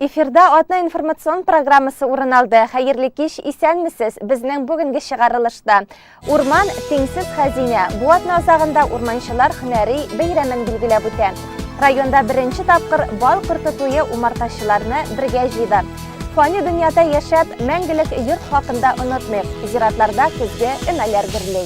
Эфирда атна информацион программасы урын алды. Хәерле кич, исәнмесез. Безнең бүгенге чыгарылышта Урман тиңсез хәзинә. Бу атна азагында урманчылар һөнәри бәйрәмен билгеләп үтә. Районда беренче тапкыр бал корты туе умартачыларны бергә җыйды. Фани дөньяда яшәп, мәңгелек йорт хакында онытмыйк. Зиратларда көзге өмәләр гөрли.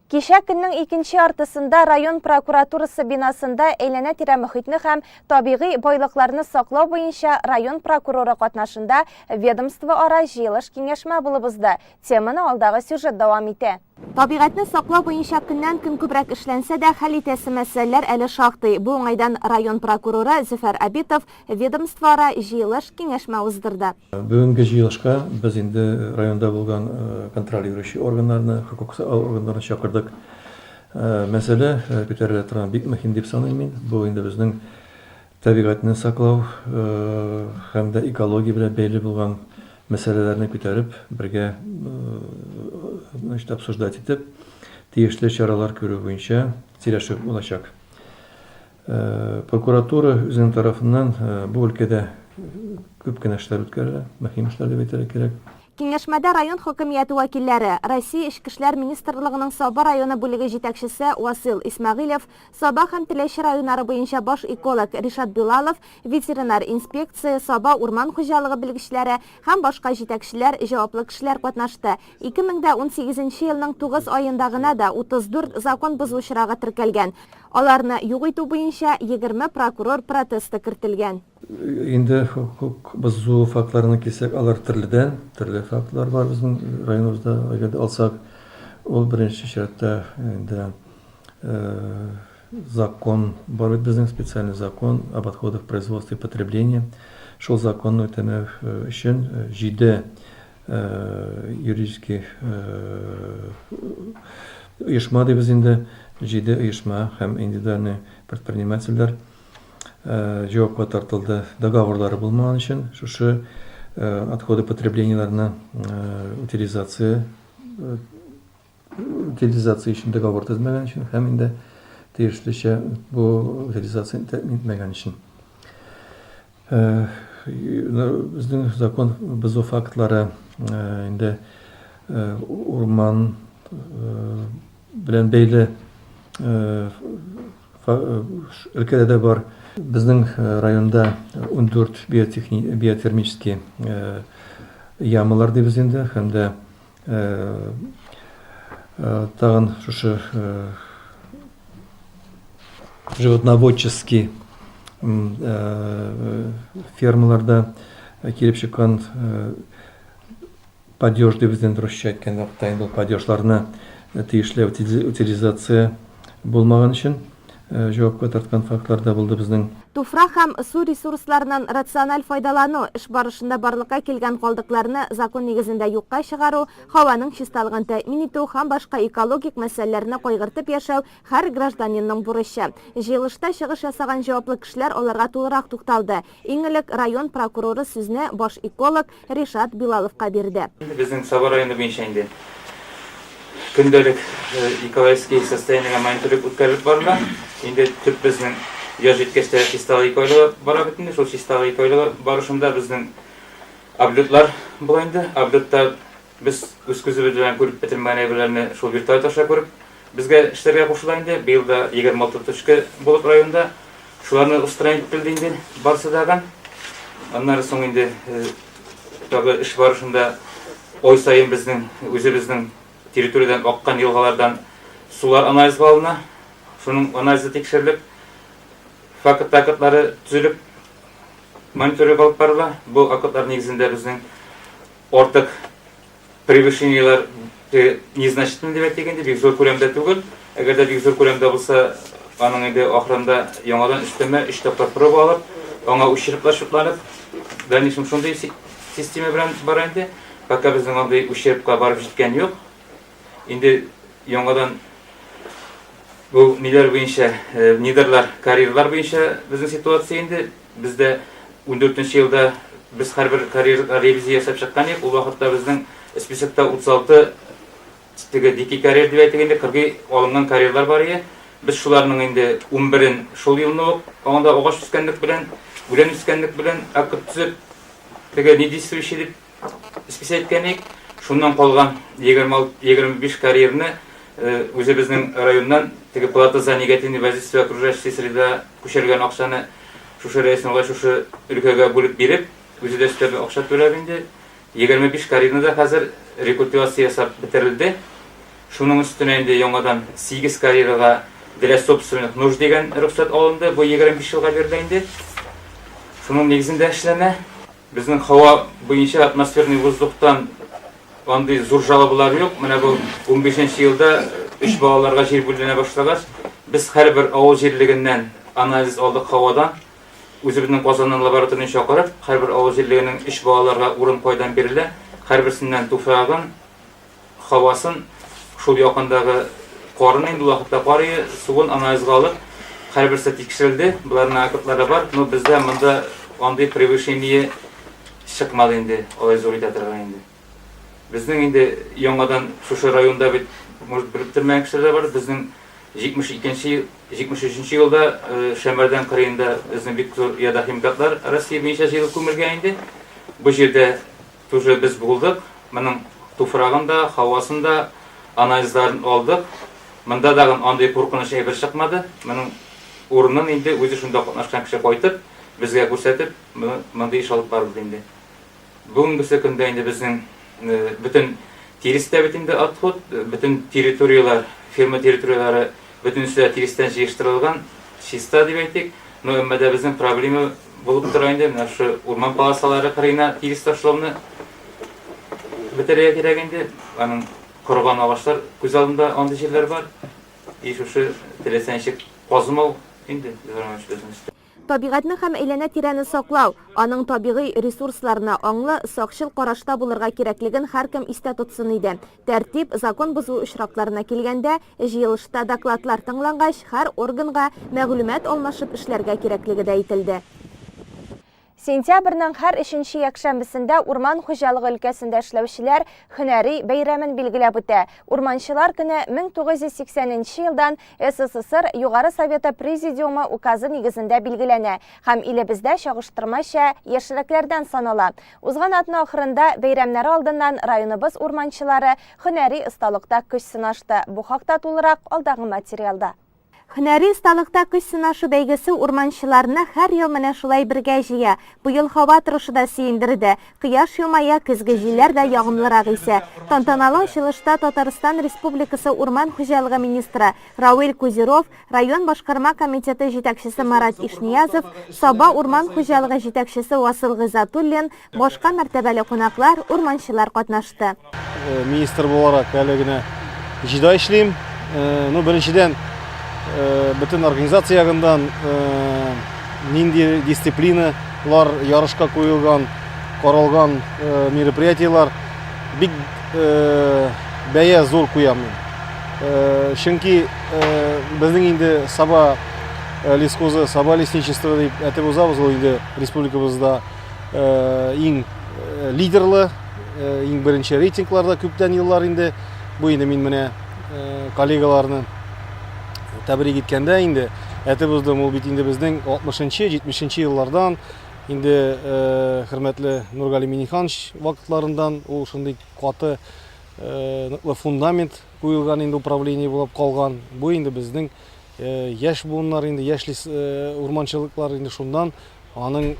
Кичә көннең икенче яртысында район прокуратурасы бинасында әйләнә-тирә мохитне һәм табигый байлыкларны саклау буенча район прокуроры катнашында ведомствоара җыелыш-киңәшмә булып узды. Теманы алдагы сюжет дәвам итә. Табигатьне саклау буенча көннән-көн күбрәк эшләнсә дә, хәл итәсе мәсьәләләр әле шактый. Бу уңайдан район прокуроры Зөфәр Абитов ведомствоара җыелыш-киңәшмә уздырды. Бүгенге җыелышка без инде районда булган контролирующий органнарны, хокук саклау органнарын чакырдык. Мәсьәлә күтәрелә торган бик мөһим дип саныйм мин. Бу инде безнең табигатьне саклау һәм дә экология белән бәйле булган мәсьәләләрне күтәреп, бергә значит, обсуждать итеп, тиешле чаралар күрү буенча сөйләшү булачак. Прокуратура үзенең тарафыннан бу өлкәдә күп кенә эшләр үткәрелә, мөһим эшләр дип әйтергә кирәк. Киңәшмәдә район хакимияте вәкилләре, Россия Эчке эшләр министрлыгының Саба районы бүлеге җитәкчесе Васыйл Исмәгыйлев, Саба һәм Теләче районнары буенча баш эколог Ришат Билалов, ветеринар инспекция, Саба урман хуҗалыгы белгечләре һәм башка җитәкчеләр, җаваплы кешеләр катнашты. 2018 нче елның тугыз аенда гына да 34 закон бозу очрагы теркәлгән. Аларны юк итү буенча 20 прокурор протесты кертелгән. Инде хокук бозу фактларына килсәк, алар төрледән, төрле фактлар бар безнең районыбызда, әгәр дә алсак, ул беренче чиратта инде закон бар бит безнең, специальный закон об отходах производства и потребления. Шул законны үтәмәү өчен 7 юридический оешма дибез инде, 7 оешма һәм индивидуальный предпринимательләр җавапка тартылды. Договорлары булмаган өчен шушы отходы потреблениеләрне утилизация утилизация өчен договор төзмәгән өчен һәм инде тиешлечә бу утилизацияне тәэмин итмәгән өчен. Безнең закон бозу фактлары инде урман белән бәйле өлкәдә дә бар. Безнең районда 14 биотермический ямалар дибез инде, һәм дә тагын шушы животноводческий фермаларда килеп чыккан падеж дибез инде русча әйткән вакытта инде ул падежларны тиешле утилизация булмаган өчен җавапка тарткан фактлар да булды безнең. Туфрак һәм су ресурсларыннан рациональ файдалану, эш барышында барлыкка килгән калдыкларны закон нигезендә юкка чыгару, һаваның чисталыгын тәэмин итү һәм башка экологик мәсьәләләрне кайгыртып яшәү һәр гражданинның бурычы. Җыелышта чыгыш ясаган җаваплы кешеләр аларга тулырак тукталды. Иң элек район прокуроры сүзне баш эколог Ришат Билаловка бирде. Безнең Саба районы буенча инде көндәлек экологический состояниегә мониторинг үткәрелеп барыла. Инде төп безнең яз җиткәч тә чисталык ике бара бит инде. Шул чисталык ике барышында безнең облетлар була инде. Облетта без үз күзебез белән күреп бетермәгән әйберләрне шул вертолет аша күреп безгә эшләргә кушыла инде. Быел да 26 точка булып районда. Шуларны устранить ителде инде барысы дагы. Аннары соң инде тагы эш барышында ай саен безнең үзебезнең территориядән аккан елгалардан сулар анализга алына. Шуның анализы тикшерелеп, факт актлары төзелеп, мониторинг алып барыла. Бу актлар нигезендә безнең Артык превышениеләр незначительный дип әйтик инде, бик зур күләмдә түгел. Әгәр дә бик зур күләмдә булса, аның инде ахырында яңадан өстәмә өч тапкыр проба алып, аңа ущерблар шутланып, в дальнейшем шундый система белән бара инде. Пока безнең андый ущербка барып җиткән юк. Инде яңадан бу ниләр буенча, недрлар, карьерлар буенча безнең ситуация инде. Бездә ундүртенче елда без һәрбер карьерга ревизия ясап чыккан идек. Ул вакытта безнең списокта 36 теге дикий карьер дип әйтик инде, кыргый алынган карьерлар бар иде. Без шуларның инде 11-ен шул елны ук анда агач үскәнлек белән Үлән үскәнлек белән акт төзеп, теге недействующий дип списать иткән идек. Шуннан калган 26, 25 карьерны үзебезнең районнан теге плата за негативный воздействие окружающей среда күчерелгән акчаны шушы Рәис Нурлай шушы өлкәгә бүлеп биреп, үзе дә өстәмә акча түләп инде 25 карьерны да хәзер рекультивация ясап бетерелде. Шуның өстенә инде яңадан 8 карьерага для собственных нужд дигән рөхсәт алынды. Бу 25 елга бирелә инде. Шуның нигезендә эшләнә. Безнең һава буенча атмосферный воздухтан андый зур жалобалар юк. Менә бу 15 елда өч балаларга җир бүленә башлагач, без һәрбер авыл җирлегеннән анализ алдык һавадан. Үзебезнең Казаннан лабораторияне чакырып, һәрбер авыл җирлегенең өч балаларга урын кайдан бирелә, һәрберсеннән туфрагын, һавасын, шул якындагы карын инде ул вакытта кар ие, суын анализга алып, һәрберсе тикшерелде, боларның актлары бар, но бездә монда андый превышение чыкмады инде, алай зур итә торган инде. Безнең инде яңадан шушы районда бит, может, белеп тормаган кешеләр дә бар, безнең 72 73 елда Шәмәрдән кырыенда безнең бик зур ядохимикатлар Россия буенча җыелып күмелгән инде. Бу җирдә Тоже без булдык, моның туфрагын да, һавасын да анализларын алдык. Монда дагын андый куркыныч әйбер чыкмады. Моның урынын инде үзе шунда катнашкан кеше кайтып, безгә күрсәтеп, мондый эш алып барылды инде. Бүгенгесе көндә инде безнең бөтен тирес тә бит инде отход, бөтен территорияләр, ферма территорияләре бөтенесе дә тирестән җыештырылган, чиста дип әйтик. Но әмма дә безнең проблема булып тора инде, менә шушы урман полосалары кырыена тирес ташлауны бетерергә кирәк инде. Аның корыган агачлар күз алдында андый җирләр бар. И шушы теләсә ничек казымау инде, безнең өстә. Табигатьне һәм әйләнә-тирәне саклау, аның табигый ресурсларына аңлы, сакчыл карашта булырга кирәклеген һәркем истә тотсын иде. Тәртип, закон бозу очракларына килгәндә, җыелышта докладлар тыңлангач, һәр органга мәгълүмат алмашып эшләргә кирәклеге дә әйтелде. Сентябрьнең һәр өченче якшәмбесендә урман хуҗалыгы өлкәсендә эшләүчеләр һөнәри бәйрәмен билгеләп үтә. Урманчылар көне 1980 нче елдан СССР Югары Советы Президиумы указы нигезендә билгеләнә һәм илебездә чагыштырмача яшьрәкләрдән санала. Узган атна ахырында бәйрәмнәре алдыннан районыбыз урманчылары һөнәри осталыкта көч сынашты. Бу хакта тулырак алдагы материалда. Һөнәри осталыкта көч сынашу бәйгесе урманчыларны һәр ел менә шулай бергә җыя. Быел һава торышы да сөендерде. Кояш елмая, көзге җилләр дә ягымлырак исә. Тантаналы ачылышта Татарстан Республикасы урман хуҗалыгы министры Рауил Кузеров, район башкарма комитеты җитәкчесе Марат Ишниязов, Саба урман хуҗалыгы җитәкчесе Васыл Гыйззатуллин, башка мәртәбәле кунаклар, урманчылар катнашты. Министр буларак әле генә җиде ай эшлим. Ну, беренчедән, бөтен организация ягыннан нинди дисциплиналар ярышка куелган, каралган мероприятиеләр бик бәя зур куям мин. Чөнки безнең инде Саба лесхозы, Саба лесничество дип әйтеп узабыз, ул инде республикабызда иң лидерлы, иң беренче рейтингларда күптән еллар инде. Бу инде мин менә коллегаларны тәбрик иткәндә инде әйтеп уздым, ул бит инде безнең 60-нчы, 70-нче еллардан инде хөрмәтле Нургали Минниханович вакытларыннан ул шундый каты ныклы фундамент куелган инде управление булып калган. Бу инде безнең яшь буыннар инде, яшь урманчылыклар инде шуннан аның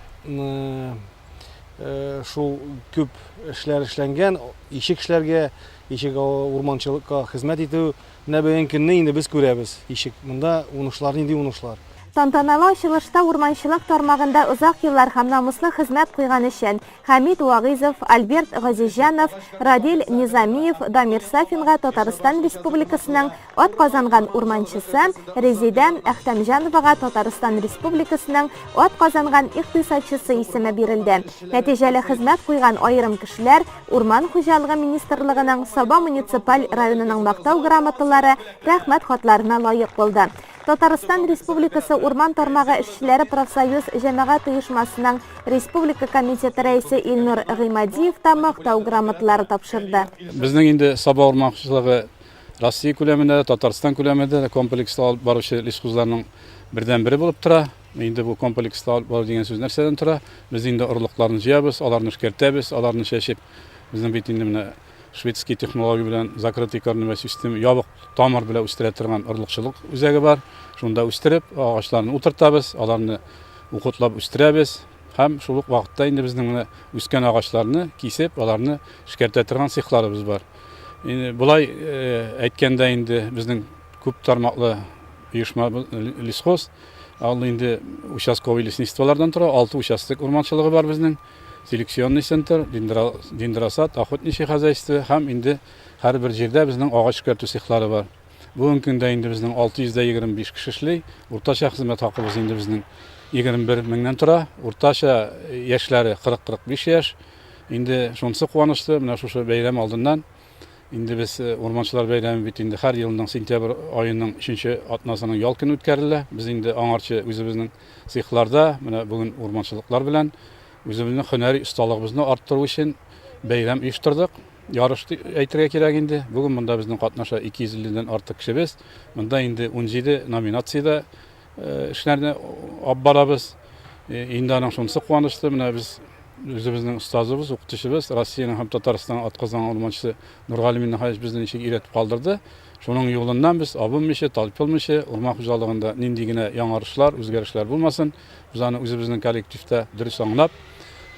шул күп эшләр эшләнгән, ишек эшләргә, ишек урманчылыкка хезмәт итү. Менә бүгенге көнне инде без күрәбез, ишек монда уңышлар нинди уңышлар. Тантаналы ачылышта урманчылык тармагында озак еллар һәм намуслы хезмәт куйган өчен Хәмит Вагыйзов, Альберт Газизҗанов, Радил Низамиев, Дамир Сафинга Татарстан Республикасының атказанган урманчысы, Резидә Әхтәмҗановага Татарстан Республикасының атказанган икътисадчысы исеме бирелде. Нәтиҗәле хезмәт куйган аерым кешеләр Урман хуҗалыгы министрлыгының Саба муниципаль районының Мактау грамоталары, Рәхмәт хатларына лаек булды. Татарстан Республикасы урман тармагы эшчеләре профсоюз җәмәгать оешмасының республика комитеты рәисе Илнур Гыймадиев та Мактау грамоталары тапшырды. Безнең инде Саба урман хуҗалыгы Россия күләмендә дә, Татарстан күләмендә дә комплекслы алып баручы лесхозларның бердәнбере булып тора. Инде бу комплекслы алып бару дигән сүз нәрсәдән тора? Без инде орлыкларны җыябыз, аларны эшкәртәбез, аларны чәчеп, безнең бит инде менә шведский технология белән закрытый корневая система, ябык тамыр белән үстерә торган орлыкчылык үзәге бар. Шунда үстереп, агачларны утыртабыз, аларны укутлап үстерәбез. Һәм шул ук вакытта инде безнең менә үскән агачларны кисеп, аларны эшкәртә торган цехларыбыз бар. Инде болай әйткәндә инде безнең күп тармаклы оешма лесхоз, ул инде участковый лесничестволардан тора, 6 участок урманчылыгы бар безнең, селекционный центр, дендросад, охотничье хозяйство һәм инде һәрбер җирдә безнең агач эшкәртү цехлары бар. Бүгенге көндә инде безнең 625 кеше эшли. Уртача хезмәт хакыбыз инде безнең 21 меңнән тора. Уртача яшьләре 40-45 яшь. Инде шунысы куанычлы, менә шушы бәйрәм алдыннан инде без э, урманчылар бәйрәме бит инде һәр елның сентябрь аеның 3 атнасының ял көне үткәрелә. Без инде аңарчы үзебезнең цехларда, менә бүген урманчылыклар белән үзебезнең һөнәри осталыгыбызны арттыру өчен бәйрәм оештырдык. Ярыш дип әйтергә кирәк инде. Бүген монда безнең катнаша 250 дән артык кешебез. Монда инде 17 номинациядә э, эшләрне алып барабыз. Э, инде аның шунысы куанычлы, менә без үзебезнең остазыбыз, укытучыбыз, Россиянең һәм Татарстанның атказанган урманчысы Нургали Миннехаевич безне ничек өйрәтеп калдырды. Шуның юлыннан без абынмыйча, талпынмыйча, урман хуҗалыгында нинди генә яңарышлар, үзгәрешләр булмасын, без аны үзебезнең коллективта дөрес аңлап,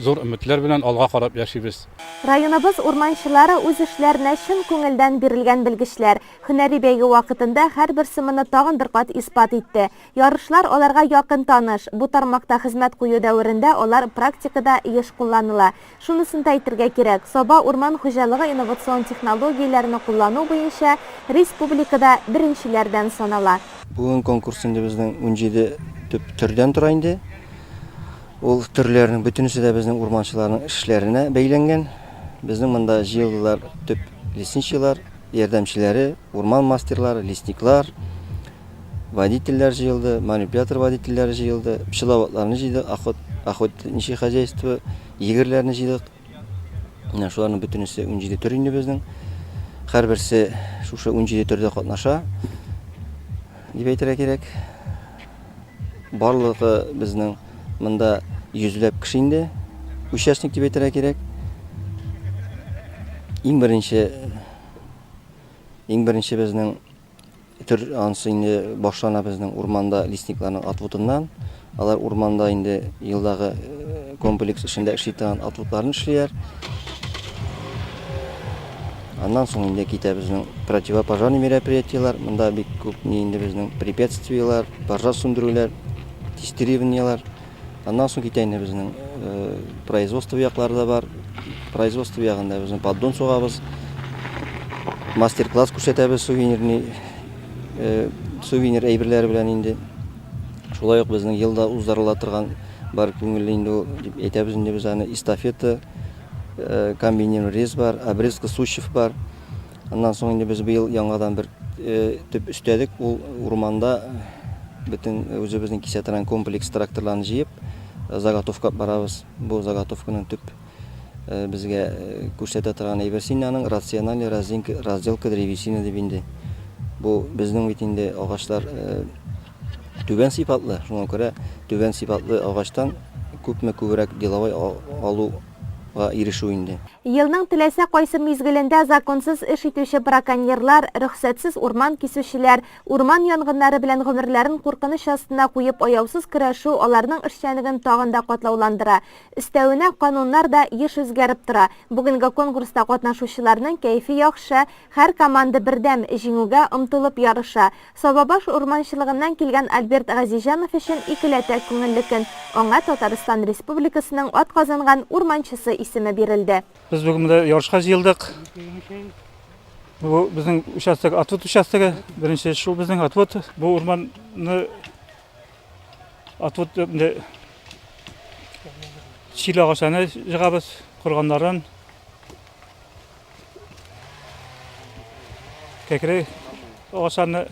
зур өметләр белән алга карап яшибез. Районыбыз урманчылары үз эшләренә чын күңелдән бирелгән белгечләр. Һөнәри бәйге вакытында һәрберсе моны тагын бер кат исбат итте. Ярышлар аларга якын таныш, бу тармакта хезмәт кую дәверендә алар практикада еш кулланыла. Шунысын да әйтергә кирәк, Саба урман хуҗалыгы инновацион технологияләрне куллану буенча республикада беренчеләрдән санала. Бүген конкурс инде безнең 17 төп төрдән тора инде. Ул төрләрнең бөтенесе дә безнең урманчыларның эшләренә бәйләнгән. Безнең монда җыелдылар төп лесничийлар, ярдәмчеләре, урман мастерлары, лесниклар, водительләр җыелды, манипулятор водительләре җыелды, пчеловодларны җыйдык, охот, охотничье хозяйство, егерьләрне җыйдык. Менә шуларның бөтенесе 17 төр инде безнең. Һәрберсе шушы 17 төрдә катнаша дип әйтергә кирәк. Барлыгы безнең монда йөзләп кеше инде, участник дип әйтергә кирәк. Иң беренче иң беренче безнең төр ансы инде башлана безнең урманда лесникларның отводыннан. Алар урманда инде елдагы э, комплекс эшендә эшли торган отводларны эшлиләр. Аннан соң инде китә безнең противопожарный мероприятиеләр. Монда бик күп ни инде безнең препятствиеләр, пожар сүндерүләр, тестированиеләр. Аннан соң китә инде безнең э, производство яклары да бар. Производство ягында безнең поддон сугабыз. Мастер-класс күрсәтәбез сувенирный, э, сувенир әйберләре белән инде. Шулай ук безнең елда уздырыла торган бар күңелле инде ул дип әйтәбез инде без аны эстафета Э, комбинированный рез бар, обрезка сущев бар. Аннан соң инде без быел яңадан бер э, төп өстәдек. Ул урманда бөтен үзебезнең кисә торган комплекс тракторларны җыеп, э, заготовка барабыз. Бу заготовканың төп безгә күрсәтә торган әйберсе инде аның рациональный разделка древесины дип инде. Бу безнең бит инде агачлар түбән сыйфатлы, шуңа күрә түбән сыйфатлы агачтан күпме күбрәк деловой алуга ирешү инде. Елның теләсә кайсы мизгелендә законсыз эш итүче браконьерлар, рөхсәтсез урман кисүчеләр, урман янгыннары белән гомерләрен куркыныч астына куеп аяусыз көрәшү аларның эшчәнлеген тагын да катлауландыра. Өстәвенә, кануннар да еш үзгәреп тора. Бүгенге конкурста катнашучыларның кәефе яхшы, һәр команда бердәм, җиңүгә омтылып ярыша. Сабабаш урманчылыгыннан килгән Альберт Газизҗанов өчен икеләтә күңелле көн. Аңа Татарстан Республикасының атказанган урманчысы исеме бирелде. Без бүген монда ярышка җыелдык. Бу безнең участок, отвод участогы. Беренче шул безнең отвод. Бу урманны отвод инде чил агачларны җыгабыз, корганнарын. Кәкре агачларны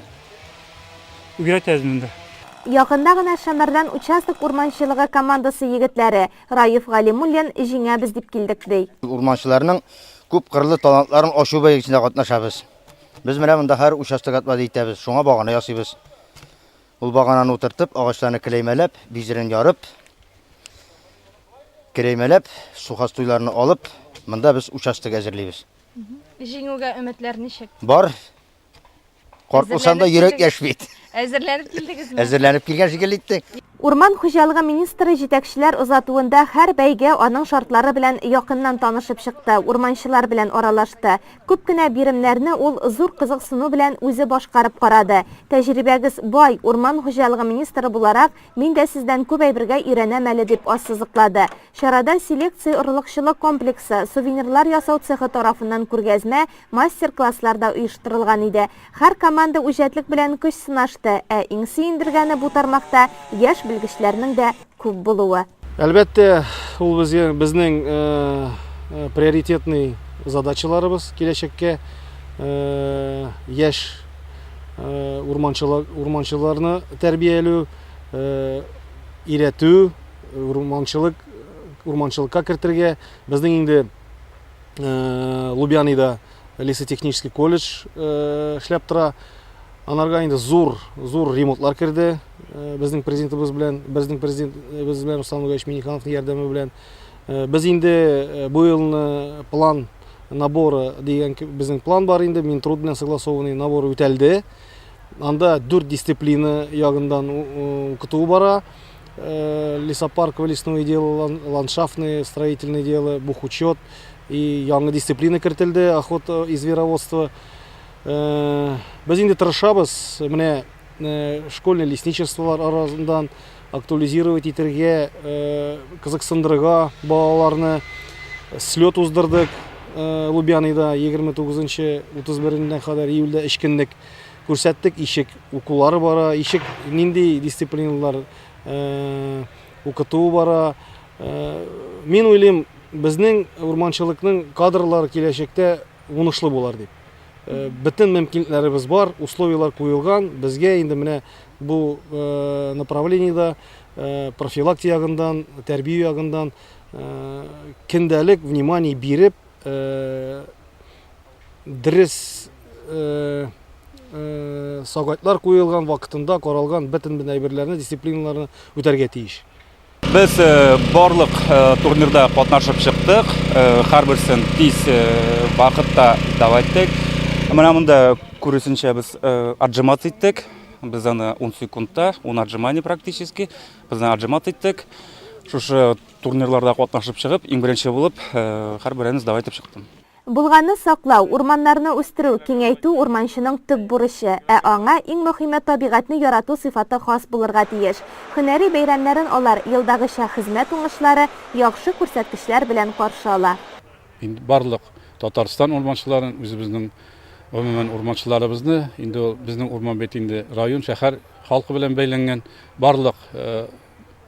өйрәтәбез монда. Якында гына Шәмәрдән участок урманчылыгы командасы егетләре, Раиф Галимуллин, җиңәбез дип килдек, ди. Урманчыларның күп кырлы талантларын ачу бәйгесендә катнашабыз. Без менә монда һәр участок отвод итәбез, шуңа багана ясыйбыз. Ул багананы утыртып, агачларны келәймәләп, бизерен ярып, келәймәләп, сухостуйларны алып, монда без участок әзерлибез. Җиңүгә өметләр ничек? Бар. Карт булсам да йөрәк яшь бит. Әзерләнеп килдегезме? Әзерләнеп килгән шикелле иттек. Урман хуҗалыгы министры җитәкчеләр озатуында һәр бәйге, аның шартлары белән якыннан танышып чыкты, урманчылар белән аралашты. Күп кенә биремнәрне ул зур кызыксыну белән үзе башкарып карады. Тәҗрибәгез бай, урман хуҗалыгы министры буларак, мин дә сездән күп әйбергә өйрәнәм әле, дип ассызыклады. Чарада селекция-орлыкчылык комплексы, сувенирлар ясау цехы тарафыннан күргәзмә, Мастер-класслар да оештырылган иде. Һәр команда үҗәтлек белән көч сынашты, ә иң сөендергәне бу тармакта яшь белгечләрнең дә күп булуы. Әлбәттә, ул безгә безнең приоритетный задачаларыбыз киләчәккә яшь урманчылар урманчыларны тәрбияләү, өйрәтү, урманчылык урманчылыкка кертергә. Безнең инде Лубяныйда лесотехнический колледж эшләп тора. Анарга инде зур, зур ремонтлар керде. Безнең президентыбыз белән, безнең президентыбыз белән Руслан Нугаевич Миннихановның ярдәме белән. Без инде бу елны план наборы дигән безнең план бар инде, Минтруд белән согласованный набор үтәлде. Анда дүрт дисциплина ягыннан укыту бара. Лесопарковое лесное дело, ландшафтное строительное дело, бухучет и яңа дисциплина кертелде, охота и звероводство. Без инде тырышабыз, менә школьный лесничестволар арасыннан актуализировать итәргә, кызыксындырырга балаларны. Слет уздырдык Лубяныйда 29-нчы 31 кадәр июльдә өч көнлек күрсәттек, ишек укулары бара, ишек нинди дисциплиналар укытуы бара. Мин уйлыйм, безнең урманчылыкның кадрлары киләчәктә уңышлы булар дип. Бөтен мөмкинлекләребез бар, условияләр куелган. Безгә инде менә бу направлениедә профилактика ягыннан, тәрбия ягыннан көндәлек внимание биреп, дөрес сагайтлар куелган вакытында каралган бөтен әйберләрне, дисциплиналарны үтәргә тиеш. Без барлык турнирда катнашып чыктык. Һәрберсен тиз вакытта дәвам иттек. Менә монда күресенчә без отжиматься иттек. Без аны 10 секундта, 10 отжиманий практически. Без аны отжиматься иттек. Шушы турнирларда катнашып чыгып, иң беренче булып, һәрберен сдавать итеп чыктым. Булганны саклау, урманнарны үстерү, киңәйтү урманчының төп бурычы. Ә аңа иң мөхиме табигатьне ярату сыйфаты хас булырга тиеш. Һөнәри бәйрәмнәрен алар, елдагыча, хезмәт уңышлары, яхшы күрсәткечләр белән каршы ала. Инде барлык Татарстан урманчыларын, үзебезнең гомумән урманчыларыбызны, инде ул безнең урман бит инде район, шәһәр халкы белән бәйләнгән, барлык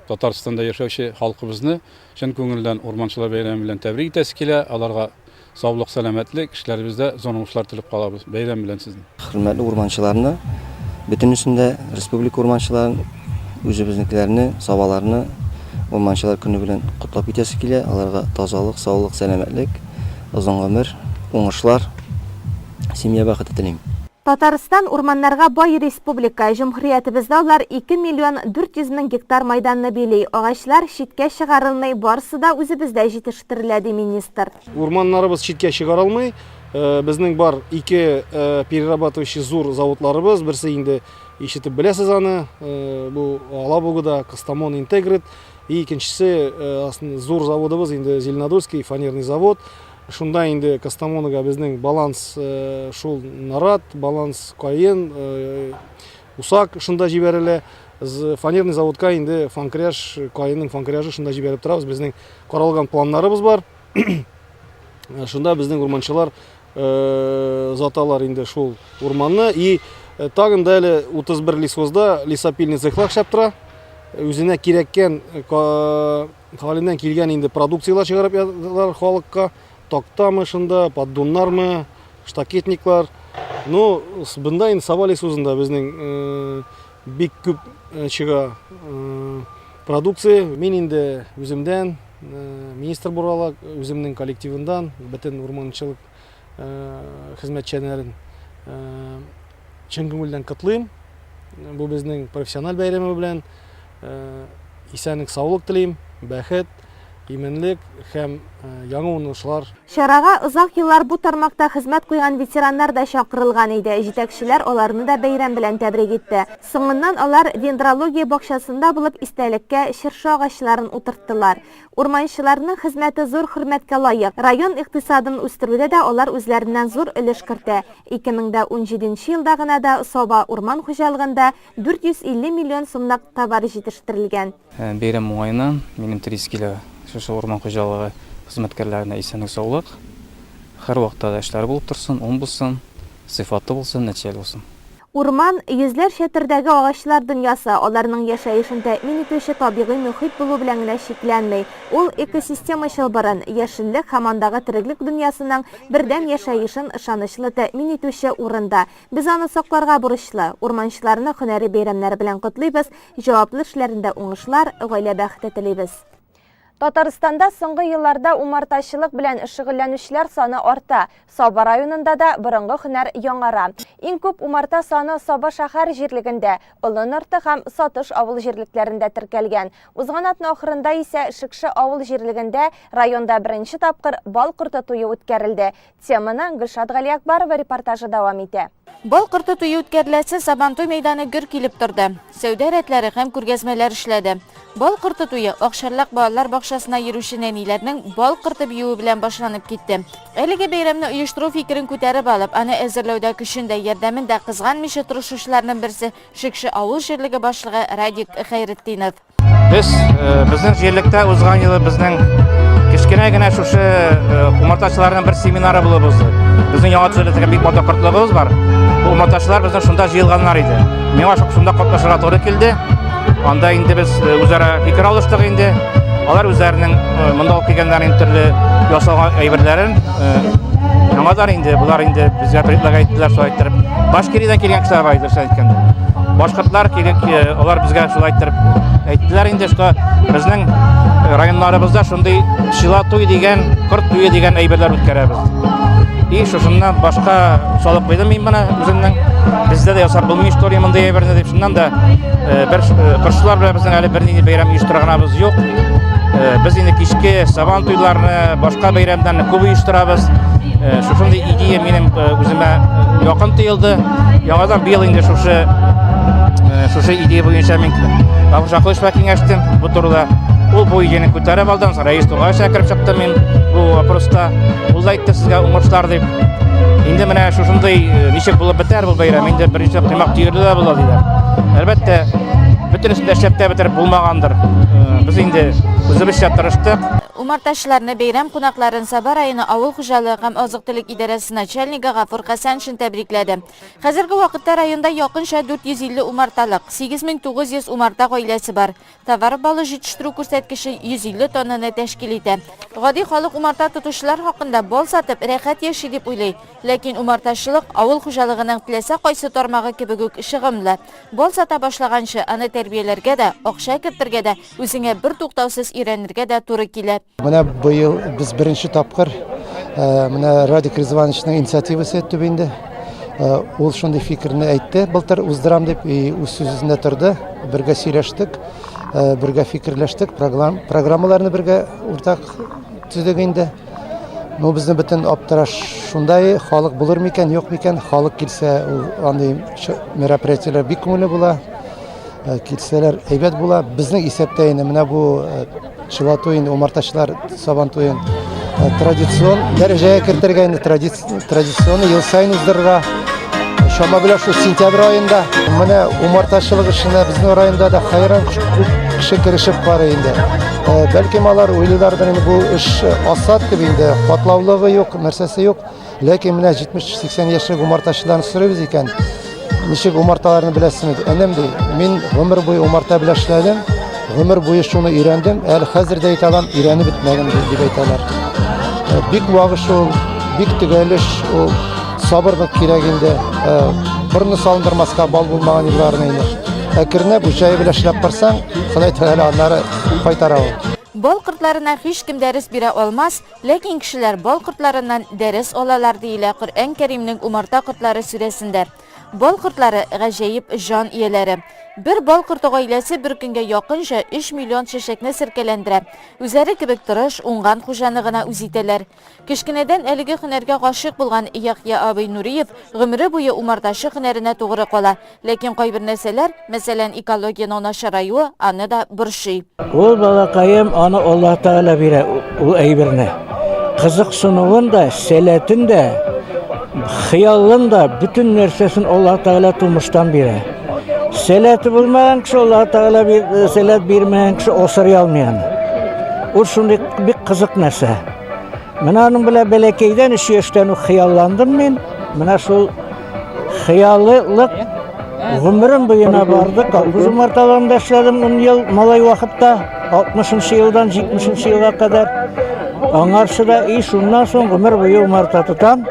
Татарстанда яшәүче халкыбызны чын күңелдән Урманчылар бәйрәме белән тәбрик итәсе килә. Аларга саулык, сәламәтлек, эшләребездә зур уңышлар теләп калабыз. Бәйрәм белән сезне! Хөрмәтле урманчыларны, бөтенесен дә, республика урманчыларын, үзебезнекеләрне, сабаларны Урманчылар көне белән котлап китәсе килә. Аларга тазалык, саулык, сәламәтлек, озын гомер, уңышлар, семья бәхете телим. Татарстан, урманнарга бай республика. Җөмһүриятебездә алар 2 миллион 400 мең гектар майданны били. Агачлар читкә чыгарылмый, барысы да үзебездә җитештерелә, ди министр. Урманнарыбыз читкә чыгарылмый. Безнең бар ике перерабатывающий зур заводларыбыз. Берсе инде ишетеп беләсез аны, бу Алабугада Кастамон Интегрит. И икенчесе зур заводыбыз инде Зеленодольский фанерный завод. Шунда инде Кастамонога безнең баланс шул нарат, баланс каен, усак шунда җибәрелә. Фанерный заводка инде фанкряж, каенның фанкряжы шунда җибәреп торабыз. Безнең каралган планнарыбыз бар. Шунда безнең урманчылар озаталар инде шул урманны. И тагын да әле 31 лесхозда лесопильный цехлар эшләп тора. Үзенә кирәккән Хәленнән килгән инде продукцияләр чыгарып яталар халыкка. Тактамы шунда, поддоннармы, штакетниклар. Ну, бында инде Саба лесхозында безнең бик күп чыга продукция. Мин инде үземдән, министр буларак, үземнең коллективындан, бөтен урманчылык хезмәтчәннәрен чын күңелдән котлыйм. Бу безнең профессиональ бәйрәме белән. Исәнлек, саулык телим, бәхет, иминлек һәм яңа уңышлар. Чарага озак еллар бу тармакта хезмәт куйган ветераннар да чакырылган иде. Җитәкчеләр аларны да бәйрәм белән тәбрик итте. Соңыннан алар дендрология бакчасында булып истәлеккә чыршы агачларын утырттылар. Урманчыларның хезмәте зур хөрмәткә лаек. Район икътисадын үстерүдә дә алар үзләреннән зур өлеш кертә. 2017 нче елда гына да Саба урман хуҗалыгында 450 миллион сумлык товар җитештерелгән. Бәйрәм уңаеннан минем телисе килә шушы урман хуҗалыгы хезмәткәрләренә исәнлек-саулык, һәрвакытта да эшләре булып торсын, уң булсын, сыйфатлы булсын, нәтиҗәле булсын. Урман, йөзләрчә төрдәге агачлар дөньясы, аларның яшәешен тәэмин итүче табигый мохит булу белән генә чикләнми. Ул экосистема чылбырын, яшеллек һәм андагы тереклек дөньясының бердәм яшәешен ышанычлы тәэмин итүче урын да. Без аны сакларга бурычлы. Урманчыларны һөнәри бәйрәмнәре белән котлыйбыз, җаваплы эшләрендә уңышлар, гаилә бәхете телибез. Татарстанда соңгы елларда умартачылык белән шөгыльләнүчеләр саны арта. Саба районында да борынгы һөнәр яңара. Иң күп умарта саны Саба шәһәр җирлегендә, Олы Нырты һәм Сатыш авыл җирлекләрендә теркәлгән. Узган атна ахырында исә Шекше авыл җирлегендә районда беренче тапкыр бал корты туе үткәрелде. Теманы Гөлшат Галиәкбарова репортажы дәвам итә. Бал корты туе үткәреләсе Сабантуй мәйданы гөр килеп торды. Сәүдә рәтләре һәм күргәзмәләр эшләде. Бал корты туе Акчарлак балалар бакчасына йөрүче нәниләрнең бал корты биюе белән башланып китте. Әлеге бәйрәмне оештыру фикерен күтәреп алып, аны әзерләүдә көчен дә, ярдәмен дә кызганмыйча тырышучыларның берсе Шекше авыл җирлеге башлыгы Радик Хәйретдинов. Без э, безнең җирлектә узган елы безнең кечкенә генә шушы э, умартачыларның бер семинары булып узды. Безнең яңа төзелә бик матур кортлыгыбыз бар. Бу умартачылар безнең шунда җыелганнар иде. Миңа шунда катнашырга туры килде. Анда инде без э, үзара фикер алыштык инде. Алар үзләренең монда алып килгәннәрен төрле ясалган әйберләрен яңадан инде болар инде безгә предлагать иттеләр шулай иттереп. Башкириядән килгән кешеләр бар иде, әйткәндә. Башкортлар килеп, э, алар безгә шулай иттереп әйттеләр инде, что безнең э, районнарыбызда шундый пчела туй дигән, корт туе дигән әйберләр үткәрәбез. И шушыннан башка салып куйдым мин моны үземнең. Бездә дә ясап булмый история мондый әйберне дип. Шуннан да э, бер кыршылар белән безнең әле бернинди бәйрәм оештырганыбыз юк. Без инде кичке сабан туйларны, башка бәйрәмнәрне күп оештырабыз. Шушындый идея минем үземә якын тоелды. Яңадан быел инде шушы шушы идея буенча мин Гафур Шакулович киңәштем бу турыда. Ул бу идеяне күтәреп алды, Рәис Тугаевич кереп чыкты мин бу вопроста. Ул да әйтте сезгә уңышлар дип. Инде менә шушындый ничек булып бетәр бу бәйрәм, инде беренче коймак төерле дә була диләр. Әлбәттә, бөтенесен дә эшләп тә бетереп булмагандыр. Без инде үзебезчә тырыштык. Умартачыларны, бәйрәм кунакларын Саба районы авыл хуҗалыгы һәм азык-төлек идарәсе начальнигы Гафур Хәсәншин тәбрикләде. Хәзерге вакытта районда якынча 450 умарталык, 8900 умарта гаиләсе бар. Товар балы җитештерү күрсәткече 150 тоннаны тәшкил итә. Гади халык умарта тотучылар хакында бал сатып, рәхәт яши дип уйлый. Ләкин умартачылык авыл хуҗалыгының теләсә кайсы тармагы кебек үк чыгымлы. Бал сата башлаганчы, аны тәрбияләргә дә, акча кертергә дә, үзеңә бертуктаусыз өйрәнергә дә туры килә. Менә быел без беренче тапкыр э, менә Радик Ризвановичның инициативасы төп инде. Э, ул шундый фикерне әйтте, былтыр уздырам дип, и үз сүзендә торды. Бергә сөйләштек, э, бергә фикерләштек, программаларны бергә уртак төзедек инде. Ну, безнең бөтен аптыраш шундай, халык булыр микән, юк микән? Халык килсә, ул андый мероприятиеләр бик күңелле була. Э, килсәләр әйбәт була. Безнең исәптә инде менә бу э, пчела туен, умартачылар сабан туен э, традицион дәрәҗәгә кертергә инде традиционный ел саен уздырырга. Чама белән шул сентябрь аенда менә умартачылык эшенә безнең районда да хайран күп кеше керешеп карый инде. Э, бәлкем алар уйлыйлардыр инде бу эш асат дип инде, катлаулыгы юк, нәрсәсе юк. Ләкин менә 70-80 яшьлек умартачыларны сорыйбыз икән, ничек умарталарны беләсезме? Энем ди, мин гомер буе умарта белән эшләдем, гомер буе шуны өйрәндем, әле хәзер дә әйтә алам, өйрәнеп бетмәдем дип әйтәләр. Э, бик вак эш ул, бик төгәл эш ул, сабырлык кирәк инде. Э, борынны салындырмаска бал булмаган елларны инде. Әкренләп үз җае белән эшләп барсаң, Ходай Тәгалә аннары кайтара ул. Бал кортларына һичкем дәрес бирә алмас, Ләкин кешеләр бал кортларыннан дәрес алалар, диелә Коръән Кәримнең Умарта кортлары сүрәсендә. Бал кортлары, гаҗәеп җан ияләре. Бер бал корты гаиләсе бер көнгә якынча 3 миллион чәчәкне серкәләндерә. Үзләре кебек тырыш, уңган хуҗаны гына үз итәләр. Кечкенәдән әлеге һөнәргә гашыйк булган Яхъя абый Нуриев гомере буе умартачы һөнәренә тугры кала. Ләкин кайбер нәрсәләр, мәсәлән, экологиянең начараюы, аны да борчый. Ул балакаем, аны Аллаһ Тәгалә бирә ул әйберне. Кызыксынуын да, сәләтен дә, хыялын да, бөтен нәрсәсен Аллаһ Тәгалә тумыштан бирә. Сәләте булмаган кеше Аллаһ Тәгалә бир, сәләт бирмәгән кеше асрый алмый аны. Ул шундый бик кызык нәрсә. Менә аның белән бәләкәйдән өч яшьтән үк хыялландым мин. Менә шул хыяллык гомерем буена барды. Колхоз умарталарында эшләдем 10 ел малай вакытта, 60 елдан 70 елга кадәр. Аңарчы да и шуннан соң гомер буе умарта тотам.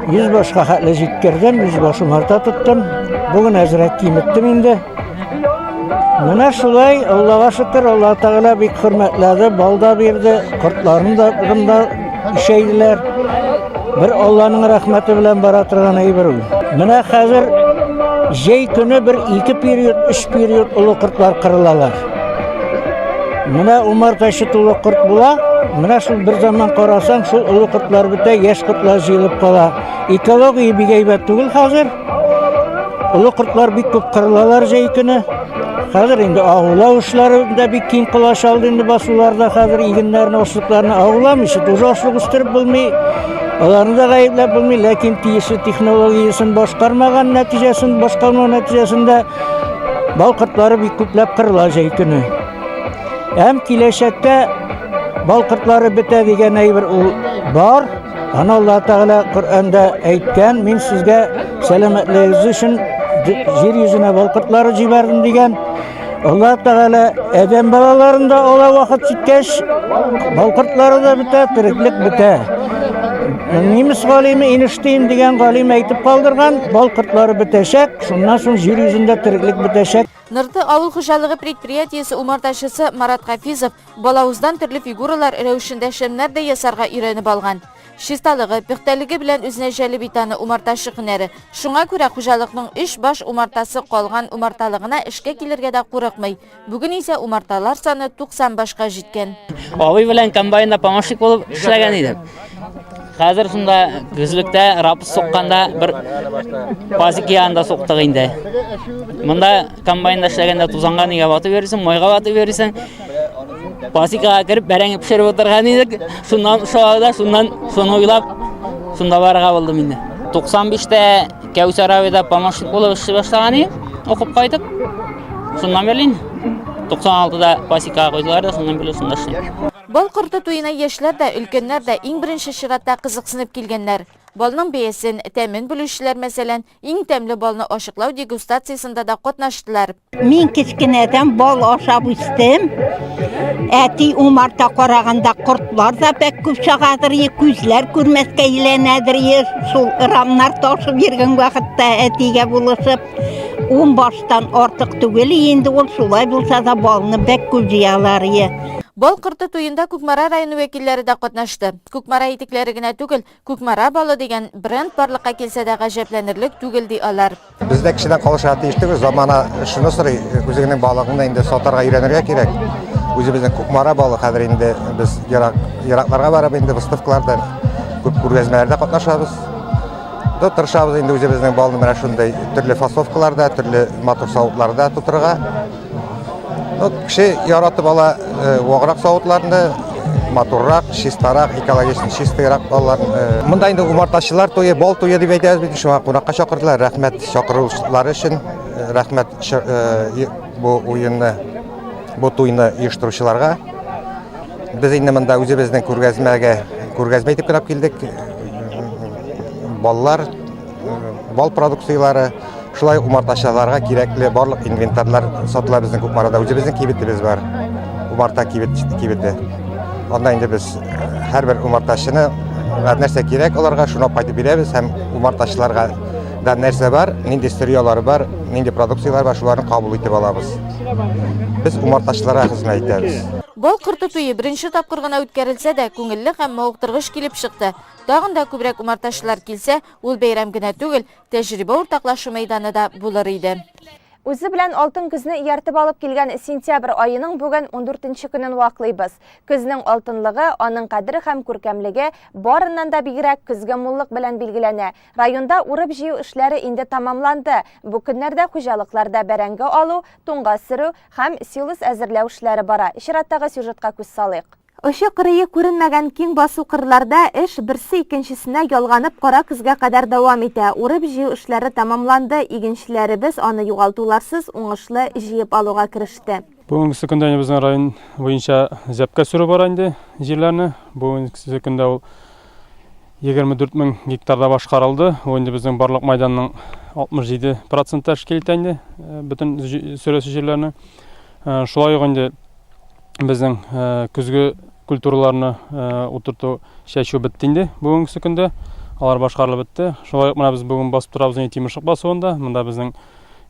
100 башка хәтле җиткердем, 100 баш умарта тоттым. Бүген әзрәк киметтем инде. Менә шулай, Аллага шөкер, Алла Тәгалә бик хөрмәтләде, бал да бирде, кортларын да бында ишәйделәр. Бер Алланың рәхмәте белән бара торган әйбер ул. Менә хәзер җәй көне бер ике период, өч период олы кортлар кырылалар. Менә умартачы тулы корт була, менә шул бер заман карасаң, шул олы кортлар бетә, яшь кортлар җыелып кала. Экология бик әйбәт түгел хәзер. Олы кортлар бик күп кырылалар җәй көне. Хәзер инде агулау эшләре дә бик киң колач алды инде басуларда хәзер игеннәрне, ашлыкларны агуламыйча тоже ашлык үстереп булмый. Аларны да гаепләп булмый, ләкин тиешле технологиясен башкармаган нәтиҗәсен, башкармау нәтиҗәсендә бал кортлары бик күпләп кырыла җәй көне. Һәм киләчәктә бал кортлары бетә дигән әйбер ул бар. Аны Аллаһ Тәгалә Коръәндә әйткән, мин сезгә сәламәтлегегез өчен җир йөзенә бал кортлары җибәрдем дигән. Аллаһ Тәгалә адәм балаларын да ала вакыт җиткәч, бал кортлары да бетә, тереклек бетә. Немец галиме Эйнштейн дигән галим әйтеп калдырган, бал кортлары бетәчәк, шуннан соң җир йөзендә тереклек бетәчәк. Нырты авыл хуҗалыгы предприятиесе умартачысы Марат Хафизов Балавыздан төрле фигуралар рәвешендә шәмнәр дә ясарга өйрәнеп алган. Чисталыгы, пөхтәлеге белән үзенә җәлеп итә аны умартачы һөнәре. Шуңа күрә хуҗалыкның өч баш умартасы калган умарталыгына эшкә килергә дә курыкмый. Бүген исә умарталар саны 90 башка җиткән. Абый белән комбайнда помощник булып эшләгән идем. Хәзер шунда көзлектә рапс сукканда бер пазик янында суктык инде. Монда комбайнда эшләгәндә тузанга нигә батып йөрисең, майга батып йөрисең. Пасекага кереп бәрәңге пешереп утырган идек. Шуннан шуада, шуннан шуны уйлап, шунда барырга булдым инде. 95-тә Кәүсәр абыйда помощник булып эшли башлаган идем, укып кайтып. Шуннан бирле инде. 96-да пасекага куйдылар да, шуннан бирле шунда эшлим. Бал корты туена яшьләр дә, өлкәннәр дә иң беренче чиратта кызыксынып килгәннәр. Балның бәясен, тәмен белүчеләр, мәсәлән, иң тәмле балны ачыклау дегустациясендә дә катнаштылар. Мин кечкенәдән бал ашап үстем. Әти умарта караганда кортлар да бик күп чагадыр, күзләр күрмәскә әйләнәдер, шул рамнар ташып йөргән вакытта әтигә булышып. Ун баштан артык түгел инде ул, шулай булса да балны бик күп җыялар. Бал корты туенда Кукмара районы вәкилләре дә катнашты. Кукмара итекләре генә түгел, Кукмара балы дигән бренд барлыкка килсә дә гаҗәпләнерлек түгел, ди алар. Без дә кешедән калышырга тиеш түгел, замана шуны сорый, үзеңнең балыгыңны инде сатарга өйрәнергә кирәк. Үзебезнең Кукмара балы хәзер инде без ерак, еракларга барып инде выставкаларда, күп күргәзмәләрдә катнашабыз. Да тырышабыз инде үзебезнең балны менә шундый төрле фасовкаларда, төрле матур савытларда тутырырга. Ну, кеше яратып ала э, ваграк савытларны, матуррак, чистарак, экологически чистыйрак балалар. Э, монда инде умартачылар туе, бал туе дип әйтәбез бит, шуңа кунакка чакырдылар. Рәхмәт чакырулары өчен, э, рәхмәт бу уенны, бу туйны оештыручыларга. Без инде монда үзебезнең күргәзмәгә күргәзмә итеп кенә килдек. Баллар, бал продукцияләре, Шулай ук умартачыларга кирәкле барлык инвентарьлар сатыла безнең Кукмарада. Үзебезнең кибетебез бар. Умарта кибет кибете. Анда инде без э, һәрбер умартачыны нәрсә кирәк аларга шуны алып кайтып бирәбез һәм умартачыларга да нәрсә бар, нинди сырьелар бар, нинди продукцияләр бар, шуларны кабул итеп алабыз. Без умартачыларга хезмәт итәбез. Бал корты туе беренче тапкыр гына үткәрелсә дә, күңелле һәм мавыктыргыч килеп чыкты. Тагын да күбрәк умартачылар килсә, ул бәйрәм генә түгел, тәҗрибә уртаклашу мәйданы да булыр иде. Үзе белән алтын көзне ияртеп алып килгән сентябрь аеның бүген ундүртенче көнен ваклыйбыз. Көзнең алтынлыгы, аның кадере һәм күркәмлеге барыннан да бигрәк көзге муллык белән билгеләнә. Районда урып-җыю эшләре инде тәмамланды. Бу көннәрдә хуҗалыкларда бәрәңге алу, туңга сөрү һәм силос әзерләү эшләре бара. Чираттагы сюжетка күз салыйк. Очы-кырые күренмәгән киң басу-кырларда эш берсе икенчесенә ялганып кара көзгә кадәр дәвам итә. Урып-җыю эшләре тәмамланды, игенчеләребез аны югалтуларсыз уңышлы җыеп алуга кереште. Бүгенгесе көндә инде безнең район буенча зәпкә сөрү бара инде җирләрне. Бүгенгесе көндә ул 24 мең гектарда башкарылды. Ул инде безнең барлык майданның 67 процент тәшкил итә инде бөтен сөрәсе җирләрне. Шулай ук инде безнең көзге культураларны утырту, чәчү бетте инде бүгенге көндә. Алар башкарылып бетте. Шулай ук менә без бүген басып торабыз инде Тимершык басуында. Монда безнең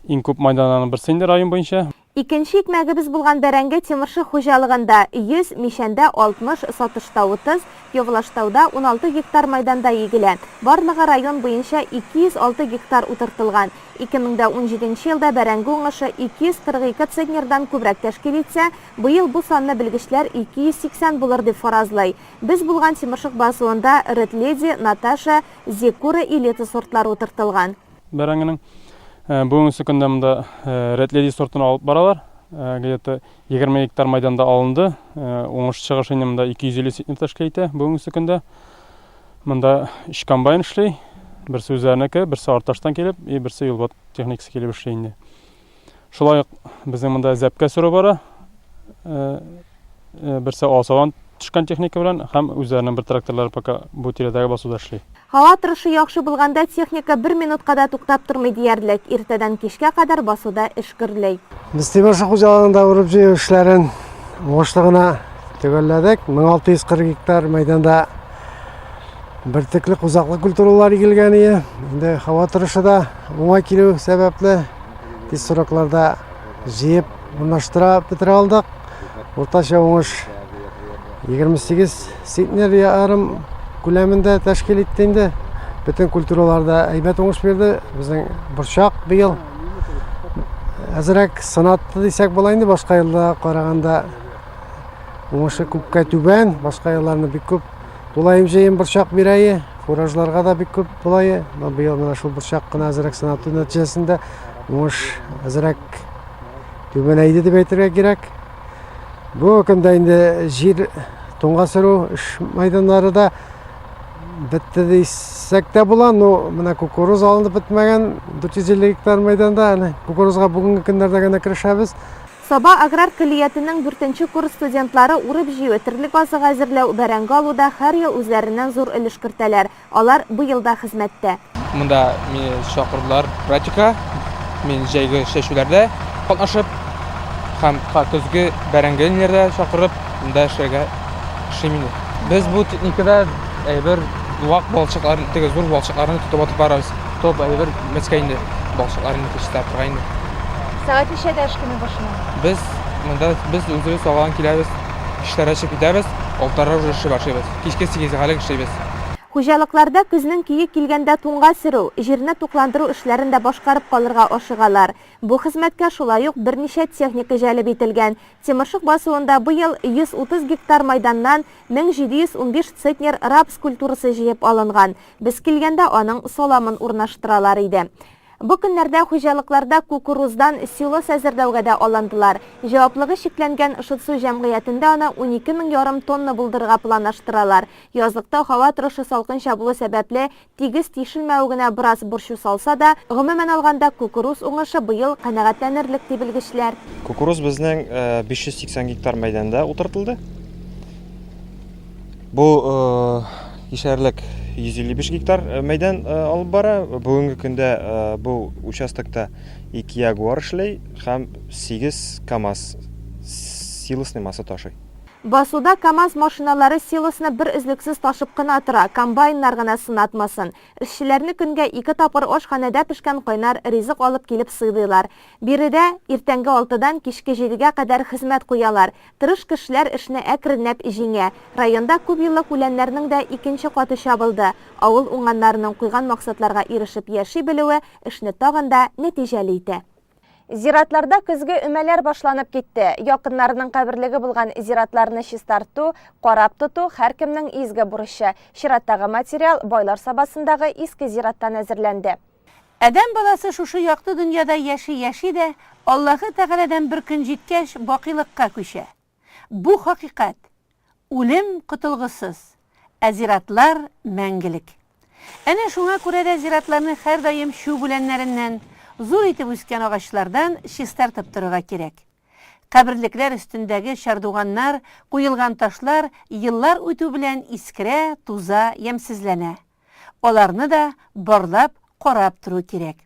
иң күп майданнарның берсе инде район буенча. Икенче икмәгебез булган бәрәңге Тимершык хуҗалыгында, 100, Мичәндә, 60, Сатышта, 30, Явлаштауда 16 гектар майданда игелә. Барлыгы район буенча 206 гектар утыртылган. 2017 елда бәрәңге уңышы 242 центнердан күбрәк тәшкил итсә, быел бу санны белгечләр 280 булыр дип фаразлый. Без булган Тимершык басуында Ред Леди, Наташа, Зекура Элита сортлары утыртылган. Бәрәңгенең. Бүгенге көндә монда Red Lady сортын алып баралар. Где-то 20 гектар майданда алынды. Уңыш чыгышы инде монда 250 центнер тәшкил итә бүгенге көндә. Монда өч комбайн эшли. Берсе үзләренеке, берсе Арташтан килеп, и берсе Юлбат техникасы килеп эшли инде. Шулай ук безнең монда зәпкә сөрү бара. Берсе Алсаудан төшкән техника белән һәм үзләренең бер тракторлары пока бу тирәдәге басуда эшли. Һава торышы яхшы булганда техника бер минутка да туктап тормый диярлек, иртәдән кичкә кадәр басуда эш гөрли. Без Тимершык хуҗалыгында урып-җыю эшләрен уңышлы гына төгәлләдек. 1640 гектар мәйданда бөртекле кузаклы культуралар игелгән ие. Инде һава торышы да уңай килү сәбәпле тиз срокларда җыеп урнаштыра бетерә алдык. Уртача уңыш 28 центнер ярым күләмендә тәшкил итте инде. Бөтен культураларда әйбәт уңыш бирде. Безнең борчак быел әзрәк сынатты дисәк була инде, башка елда караганда уңышы күпкә түбән, башка елларны бик күп тулаем җыем борчак бирәе, фуражларга да бик күп булае. Быел менә шул борчак кына әзрәк сынату нәтиҗәсендә уңыш әзрәк түбәнәйде дип әйтергә кирәк. Бу көндә инде җир туңга сөрү эш майданнары да бетте дисәк тә була, но менә кукуруз алынып бетмәгән 450 гектар майданда, әле кукурузга бүгенге көннәрдә генә керешәбез. Саба аграр көллиятенең дүртенче курс студентлары урып-җыю, терлек азыгы әзерләү, бәрәңге алуда һәр ел үзләреннән зур өлеш кертәләр. Алар быел да хезмәттә. Монда мине чакырдылар практика. Мин җәйге чәчүләрдә катнашып һәм көзге бәрәңге ниләрдә чакырып, монда эшләргә эшлим инде. Без бу техникада әйбер вак балчыкларны, теге зур балчыкларны тотып атып барабыз. Топ әйбер мәскә инде балчыкларны чистартырга инде. Сәгать ничәдә эш көне башлана? Без монда без үзебез алган киләбез, эшләргә чыгып китәбез, алтыда уже эшли башлыйбыз. Кичке сигезгә хәлек эшлибез. Хуҗалыкларда көзнең көе килгәндә туңга сөрү, җирне тукландыру эшләрен дә башкарып калырга ашыгалар. Бу хезмәткә шулай ук берничә техника җәлеп ителгән. Тимершык басуында быел 130 гектар майданнан 1715 центнер рапс культурасы җыеп алынган. Без килгәндә аның саламын урнаштыралар иде. Бу көннәрдә хуҗалыкларда кукуруздан силос әзерләүгә дә алындылар. Җаваплыгы чикләнгән Шытсу җәмгыятендә аны 12 мең ярым тонна булдырырга планлаштыралар. Язлыкта һава торышы салкынча булу сәбәпле, тигез тишелмәве генә бераз борчу салса да, гомумән алганда, кукуруз уңышы быел канәгатьләнерлек, ди белгечләр. Кукуруз безнең 580 гектар мәйданда утыртылды. Бу кишәрлек 155 гектар мәйдан алып бара. Бүгенге көндә бу участокта 2 Ягуар эшли һәм 8 КАМАЗ силосный масса ташый. Басуда КАМАЗ машиналары силосны бер өзлексез ташып кына тора, комбайннар гына сынатмасын. Эшчеләрне көнгә ике тапкыр ашханәдә пешкән кайнар ризык алып килеп сыйлыйлар. Биредә иртәнге алтыдан кичке җидегә кадәр хезмәт куялар. Тырыш кешеләр эшне әкренләп җиңә. Районда күпьеллык үләннәрнең дә икенче каты чабылды. Авыл уңганнарының куйган максатларга ирешеп яши белүе эшне тагын да нәтиҗәле итә. Зиратларда көзге өмәләр башланып китте. Якыннарының каберлеге булган зиратларны чистарту, карап тоту һәркемнең изге бурычы. Чираттагы материал Байлар Сабасындагы иске зираттан әзерләнде. Адәм баласы шушы якты дөньяда яши-яши дә, Аллаһы Тәгаләдән бер көн җиткәч, бакыйлыкка күчә. Бу хакыйкать. Үлем котылгысыз, ә зиратлар мәңгелек. Әнә шуңа күрә дә зиратларны һәрдаим чүп үләннәреннән, зур итеп үскән агачлардан чистартып торырга кирәк. Каберлекләр өстендәге чардуганнар, куелган ташлар еллар үтү белән искерә, туза, ямьсезләнә. Аларны да барлап, карап тору кирәк.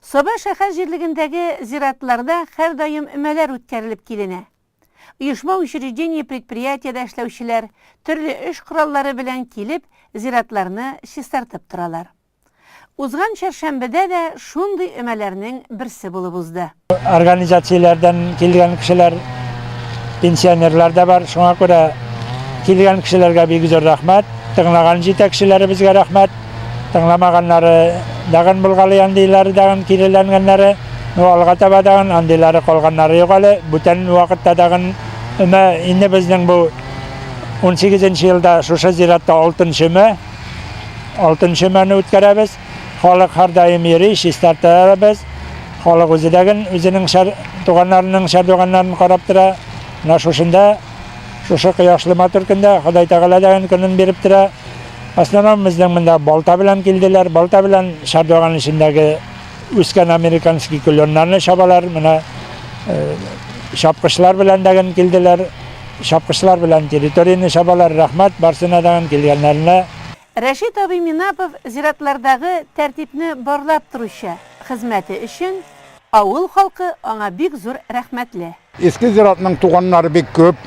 Саба шәһәр җирлегендәге зиратларда һәрдаим өмәләр үткәрелеп киленә. Оешма учреждение-предприятиедә эшләүчеләр төрле эш кораллары белән килеп, зиратларны чистартып торалар. Узган чәршәмбедә дә шундый өмәләрнең берсе булып узды. Организацияләрдән килгән кешеләр, пенсионерлар да бар. Шуңа күрә килгән кешеләргә бик зур рәхмәт. Тыңлаган җитәкчеләребезгә рәхмәт. Тыңламаганнары дагын булгалый андыйлары дагын киреләнгәннәре. Ну, алга таба дагын андыйлары калганнары юк әле. Бүтән вакытта дагын өмә инде безнең бу 18 елда шушы зиратта алтынчы өмә. Алтынчы өмәне үткәрәбез. Халык һәрдаим йөри, чистартабыз. Халык үзе дә үзенең шәр, туганнарының чардуганнарын карап тора. Менә шушында, шушы кояшлы матур көндә Ходай Тәгалә дә көнен биреп тора. Основном безнең монда балта белән килделәр. Балта белән чардуган эчендәге үскән американский кленнарны чабалар. Менә э, чапкычлар белән дә килделәр. Чапкычлар белән территорияне чабалар. Рәхмәт барсына да килгәннәренә. Рәшит абый Минапов зиратлардагы тәртипне барлап торучы хезмәте өчен авыл халкы аңа бик зур рәхмәтле. Иске зиратның туганнары бик күп.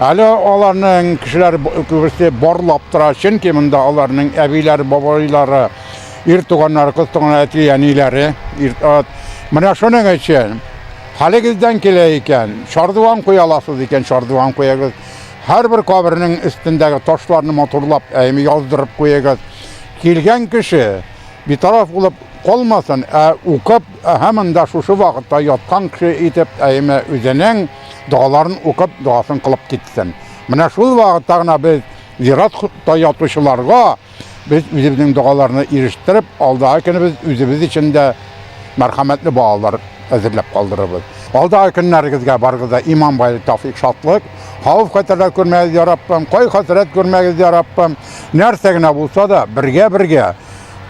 Әле аларның кешеләр күбесе барлап тора, чөнки монда аларның әбиләре, бабайлары, ир туганнары, кыз туганнары, әти әниләре, ир-ат. Менә шуның өчен хәлегездән килә икән, чардуган куя аласыз икән, чардуган куягыз. Һәрбер кабернең өстендәге ташларны матурлап, әйме яздырып куегыз. Килгән кеше битараф булып калмасын, ә укып, әһә монда шушы вакытта яткан кеше итеп, әйме үзенең догаларын укып, догасын кылып китсен. Менә шул вакытта гына без зиратта ятучыларга Без үзебезнең догаларны ирештереп, алдагы көнебез үзебез өчен дә мәрхәмәтле балалар әзерләп калдырырбыз. Алдагы көннәрегезгә барыгыз да иман байлык, тәүфик, шатлык, хәвеф хәтерләр күрмәгез, я Раббым, кай хәсрәт күрмәгез, я Раббым. Нәрсә генә булса да, бергә-бергә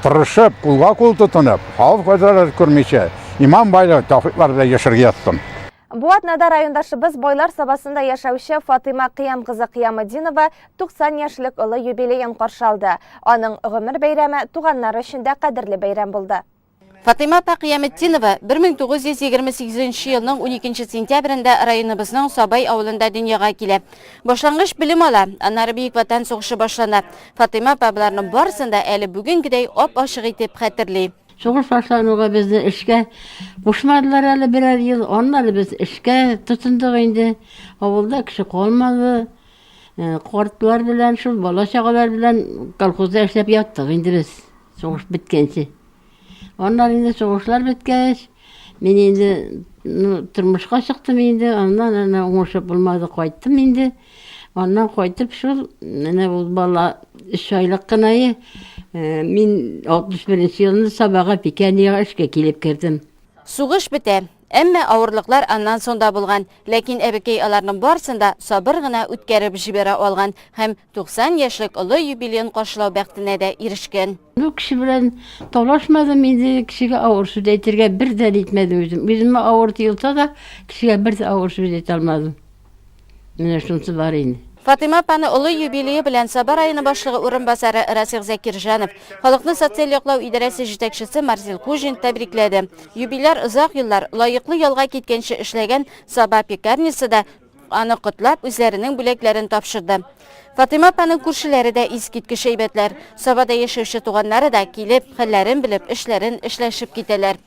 тырышып, кулга-кул тотынып, хәвеф хәтерләр күрмичә, иман байлык, тәүфиклар белән яшәргә язсын. Бу атнада райондашыбыз Байлар Сабасында яшәүче Фатыйма Кыям кызы Кыяметдинова 90 яшьлек олы юбилеен каршы алды. Аның гомер бәйрәме туганнары өчен дә кадерле бәйрәм булды. Фатыйма апа Кыяметдинова 1928 елның 12 сентябрендә районыбызның Сабай авылында дөньяга килә. Башлангыч белем ала, аннары Бөек Ватан сугышы башлана. Фатыйма апа боларның барысын да әле бүгенгедәй ап-ачык итеп хәтерли. Сугыш башлануга безне эшкә кушмадылар әле берәр ел. Аннары без эшкә тотындык инде. Авылда кеше калмады. Э, картлар белән, шул бала-чагалар белән колхозда эшләп яттык инде без сугыш беткәнче. Аннары инде сугышлар беткәч, мин инде ну, тормышка чыктым инде, аннан әнә уңышып булмады, кайттым инде. Аннан кайтып шул, менә ул бала өч айлык кына е, э, мин 61 елны Сабага пекарняга эшкә килеп кердем. Сугыш бетә. Әмма авырлыклар аннан соң да булган. Ләкин әбекәй аларның барысын да сабыр гына үткәреп җибәрә алган һәм 90 яшьлек олы юбилеен каршылау бәхетенә дә ирешкән. Ну, кеше белән талашмадым инде, кешегә авыр сүз әйтергә бер дә нитмәдем үзем. Үземә авыр тоелса да, кешегә бер дә авыр сүз әйтә алмадым. Менә шунысы бар инде. Фатыйма апаны олы юбилее белән Саба районы башлыгы урынбасары Расих Закирҗанов, халыкны социаль яклау идарәсе җитәкчесе Марсель Хуҗин тәбрикләде. Юбиляр озак еллар лаеклы ялга киткәнче эшләгән Саба пекарнясы да. аны котлап, үзләренең бүләкләрен тапшырды. Фатыйма апаның күршеләре дә искиткеч әйбәтләр. Сабада яшәүче туганнары да килеп, хәлләрен белеп, эшләрен эшләшеп китәләр.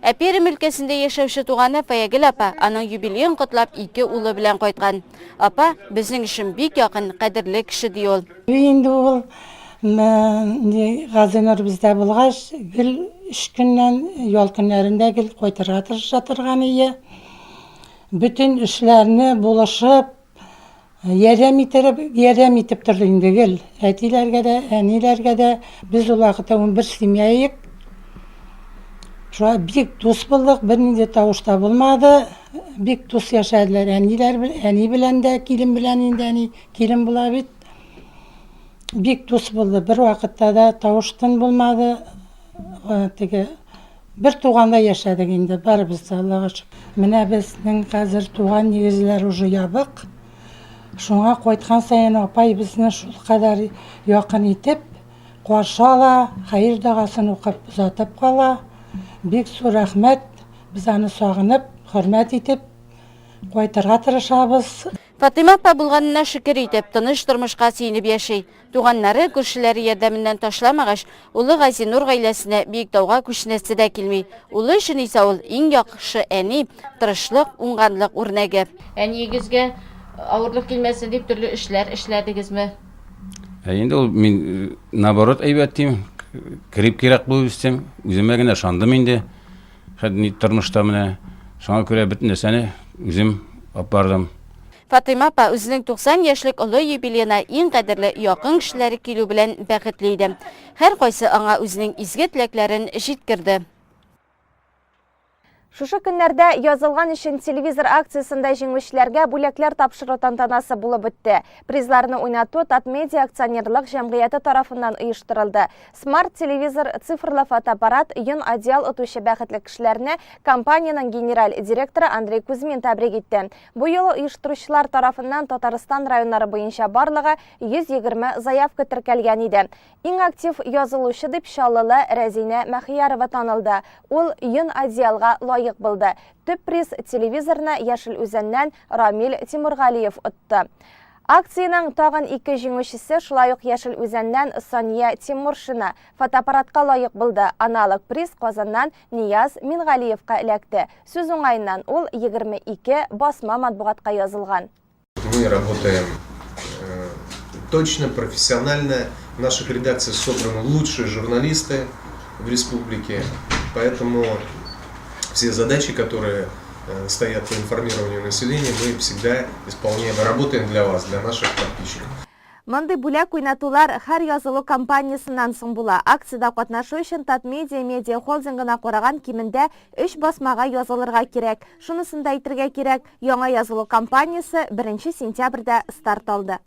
Ә Пермь өлкәсендә яшәүче туганы Фаягөл апа аның юбилеен котлап ике улы белән кайткан. Апа, безнең өчен бик якын, кадерле кеше, ди ул. Инде ул Газинур бездә булгач, гел эш көннән, ял көннәрендә гел кайтырга тырыша торган ие. Бөтен эшләрне булышып, Ярдәм иттереп, ярдәм итеп торды инде гел. Әтиләргә дә, әниләргә дә. Без ул вакытта 11 семья идек. Шулай бик дус булдык, бернинди тавыш та булмады. Бик дус яшәделәр әниләр, әни белән дә, килен белән инде әни килен була бит. Бик дус булды. Бер вакытта да тавыш тын булмады. Теге Бер туганда яшәдек инде барыбыз да, Аллага шөкер. Менә безнең хәзер туган нигезләр уже ябык. Шуңа кайткан саен апай безне шулкадәр якын итеп каршы ала, хәер догасын укып озатып кала. Бик зур рәхмәт. Без аны сагынып, хөрмәт итеп кайтырга тырышабыз. Фатыйма апа булганына шөкер итеп, тыныч тормышка сөенеп яши. Туганнары, күршеләре ярдәменнән ташламагач, улы Газинур гаиләсенә Биектауга күченәсе дә килми. Улы өчен исә ул иң яхшы әни, тырышлык, уңганлык үрнәге. Әниегезгә авырлык килмәсен дип төрле эшләр эшләдегезме? Ә инде ул мин наоборот әйбәт дим, крепкийрәк булып үстем, үземә генә ышандым инде. Хәзер тормышта менә шуңа күрә бөтен нәрсәне үзем алып бардым. Фатыйма апа үзенең 90 яшьлек олы юбилеена иң кадерле якын кешеләре килү белән бәхетле иде. Һәркайсы аңа үзенең изге теләкләрен җиткерде. Шушы көннәрдә Язылган өчен телевизор акциясендә җиңүчеләргә бүләкләр тапшыру тантанасы булып үтте. Призларны уйнату Татмедиа акционерлык җәмгыяте тарафыннан оештырылды. Смарт телевизор, цифрлы фотоаппарат, йон одеял отучы бәхетле кешеләрне компаниянең генераль директоры Андрей Кузьмин тәбрик итте. Бу юлы оештыручылар тарафыннан Татарстан районнары буенча барлыгы 120 заявка теркәлгән иде. Иң актив язылучы дип чаллылы Рәзинә Мәхиярова танылды. Ул йон одеялга лаек булды. Төп приз телевизорны Яшел Үзәннән Рамил Тимургалиев отты. Акциянең тагын ике җиңүчесе шулай ук Яшел Үзәннән Сания Тимуршина фотоаппаратка лаек булды. Аналог приз Казаннан Нияз Мингалиевка эләкте. Сүз уңаеннан, ул 22 басма матбугатка язылган. Мы работаем э, точно, профессионально. В наших редакциях собраны лучшие журналисты в республике, поэтому все задачи, которые э, стоят по информированию населения, мы всегда исполняем и работаем для вас, для наших подписчиков. Мондый бүләк уйнатулар һәр язылу кампаниясеннән соң була. Акциядә катнашу өчен Татмедиа медиа холдингына караган кимендә өч басмага язылырга кирәк. Шунысын да әйтергә кирәк, яңа язылу кампаниясе беренче сентябрьдә старт алды.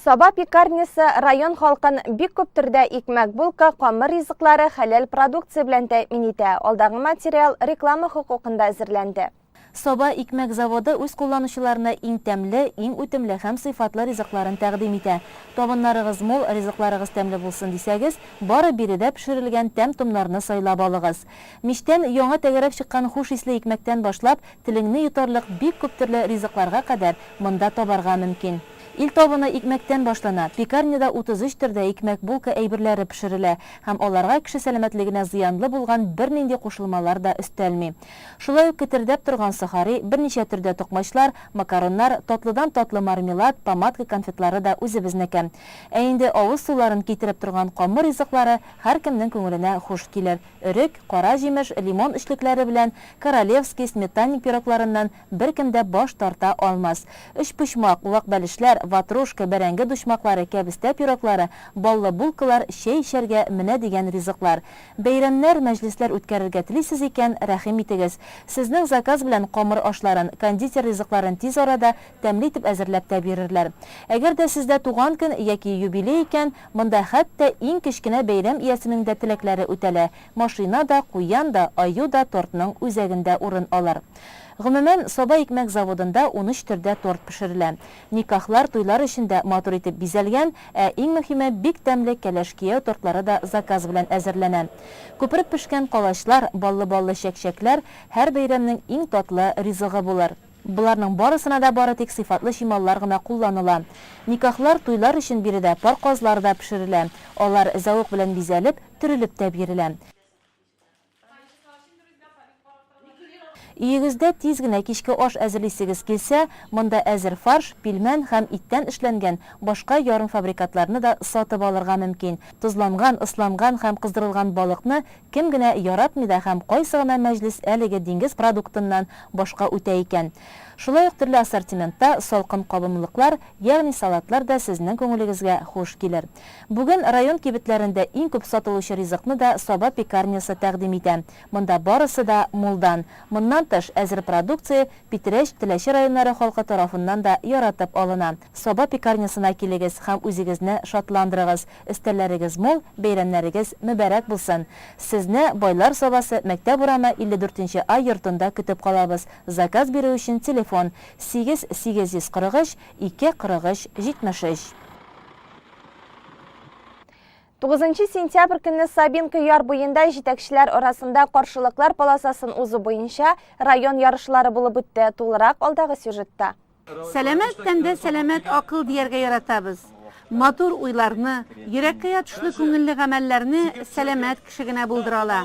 Саба пекарнясы район халкын бик күп төрдә икмәк, булка, камыр ризыклары, хәләл продукция белән тәэмин итә. Алдагы материал реклама хокукында әзерләнде. Саба икмәк заводы үз кулланучыларына иң тәмле, иң үтемле һәм сыйфатлы ризыкларын тәкъдим итә. Табыннарыгыз мул, ризыкларыгыз тәмле булсын дисәгез, бары биредә пешерелгән тәм-томнарны сайлап алыгыз. Мичтән яңа тәгәрәп чыккан хуш исле икмәктән башлап, телеңне йотарлык бик күп төрле ризыкларга кадәр монда табарга мөмкин. Ил табыны икмәктән башлана. Пекарняда 33 төрдә икмәк-булка әйберләре пешерелә һәм аларга кеше сәламәтлегенә зыянлы булган бернинди кушылмалар да өстәлми. Шулай ук кетердәп торган сохари, берничә төрдә токмачлар, макароннар, татлыдан татлы мармелад, помадка конфетлары да үзебезнеке. Ә инде авыз суларын китереп торган камыр ризыклары һәркемнең күңеленә хуш килер. Өрек, кара җимеш, лимон эчлекләре белән королевский, сметанник пирогларыннан Беркем дә баш тарта алмас. Өчпочмак, вак бәлешләр, ватрушка, бәрәңге дучмаклары, кәбестә пироглары, баллы булкалар, чәй эчәргә менә дигән ризыклар. Бәйрәмнәр, мәҗлесләр үткәрергә телисез икән, рәхим итегез. Сезнең заказ белән камыр ашларын, кондитер ризыкларын тиз арада, тәмле итеп әзерләп тә бирерләр. Әгәр дә сездә туган көн яки юбилей икән, монда хәтта иң кечкенә бәйрәм иясенең дә теләкләре үтәлә, машина да, куян да, аю да тортның үзәгендә урын алыр. Гомумән, Саба икмәк заводында 13 төрдә торт пешерелә. Никахлар, туйлар өчен дә матур итеп бизәлгән, ә иң мөһиме, бик тәмле кәләш-кияү тортлары да заказ белән әзерләнә. Күпереп пешкән калачлар, баллы-баллы чәкчәкләр һәр бәйрәмнең иң татлы ризыгы булыр. Боларның барысына да бары тик сыйфатлы чималлар гына кулланыла. Никахлар, туйлар өчен биредә пар казлар да пешерелә. Алар зәвык белән бизәлеп, төрелеп тә бирелә. Өегездә тиз генә кичке аш әзерлисегез килсә, монда әзер фарш, пилмән һәм иттән эшләнгән башка ярымфабрикатларны да сатып алырга мөмкин. Тозланган, ысланган һәм кыздырылган балыкны кем генә яратмый да һәм кайсы гына мәҗлес әлеге диңгез продуктыннан башка үтә икән? Шулай ук төрле ассортиментта салкын кабымлыклар, ягъни салатлар да сезнең күңелегезгә хуш килер. Бүген район кибетләрендә иң күп сатылучы ризыкны да Саба пекарнясы тәкъдим итә. Монда барысы да мулдан. Моннан тыш, әзер продукция Питрәч, Теләче районнары халкы тарафыннан да яратып алына. Саба пекарнясына килегез һәм үзегезне шатландырыгыз. Өстәлләрегез мул, бәйрәмнәрегез мөбарәк булсын! Сезне Байлар Сабасы, Мәктәп урамы, 54 нче А йортында көтеп калабыз. Заказ бирү өчен телефон, 8 843 2 43 73. 9 сентябрь көнне Сабинка яр буенда җитәкчеләр арасында каршылыклар полосасын узу буенча район ярышлары булып үтте. Тулырак алдагы сюжетта. Сәламәт тәндә сәламәт акыл дияргә яратабыз. Матур уйларны, йөрәккә ятышлы күңелле гамәлләрне сәламәт кеше генә булдыра ала.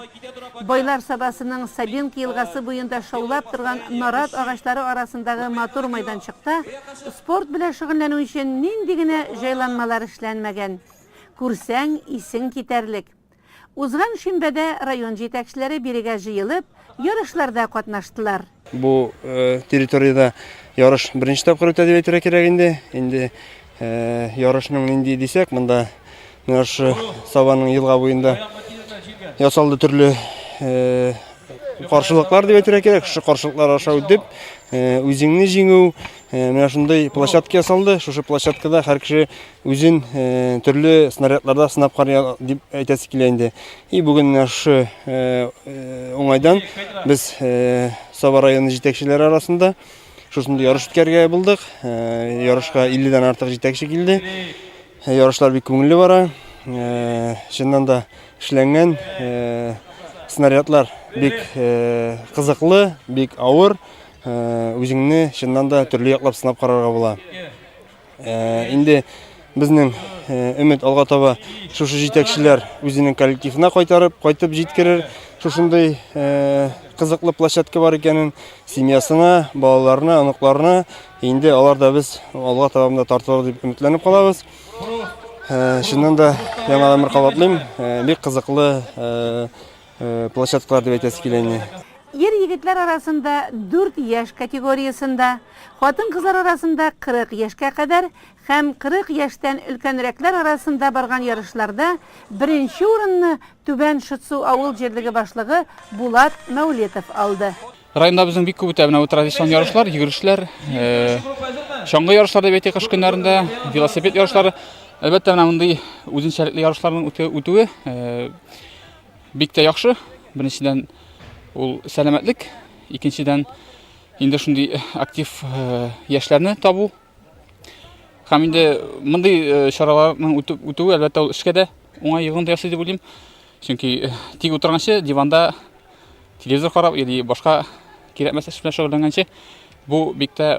Байлар Сабасының Сабинка елгасы буенда шаулап торган нарат агачлары арасындагы матур майданчыкта спорт белән шөгыльләнү өчен нинди генә җайланмалар эшләнмәгән. Күрсәң, исең китәрлек. Узган шимбәдә район җитәкчеләре бирегә җыелып, ярышларда катнаштылар. Бу территориядә ярыш беренче тапкыр үтә дип әйтергә кирәк инде. Инде ярышның нинди дисәк, монда менә шушы Сабаның елга буенда ясалды төрле каршылыклар дип әйтергә кирәк. Шушы каршылыклар аша үтеп, үзеңне җиңү, менә шундый площадка ясалды. Шушы площадкада һәр кеше үзен төрле снарядларда сынап карый дип әйтәсе килә инде. И бүген менә шушы уңайдан без Саба районы җитәкчеләре арасында шушындый ярыш үткәрергә булдык. Ярышка 50 дән артык җитәкче килде. Ярышлар бик күңелле бара. Чыннан да эшләнгән снарядлар бик кызыклы, бик авыр. Үзеңне чыннан да төрле яклап сынап карарга була. Э, инде безнең э, өмет алга таба шушы җитәкчеләр үзенең коллективына кайтарып, кайтып җиткерер шушындый э, кызыклы площадка бар икәнен семьясына, балаларына, оныкларына. Инде алар да без алга таба монда тартылыр дип өметләнеп калабыз. Чыннан да яңадан бер кабатлыйм, бик кызыклы Площадкалар дип әйтәсе килә инде. Ир-егетләр арасында дүрт яшь категориясендә, хатын-кызлар арасында 40 яшькә кадәр һәм 40 яшьтән өлкәнрәкләр арасында барган ярышларда беренче урынны Түбән Шытсу авыл җирлеге башлыгы Булат Мәүлетов алды. Районда безнең бик күп үтә менә бу традицион ярышлар, йөгерешләр, чаңгы ярышлары дип әйтик кыш көннәрендә, велосипед ярышлары. Әлбәттә, менә мондый үзенчәлекле ярышларның үтүе Бик тә яхшы. Беренчедән, ул сәламәтлек, икенчедән, инде шундый актив э, яшьләрне табу. Һәм инде мондый э, чараларның үтүе, әлбәттә, ул эшкә дә уңай йогынты ясый дип уйлыйм. Чөнки э, тик утырганчы диванда телевизор карап или башка кирәкмәс эш белән шөгыльләнгәнче, бу бик тә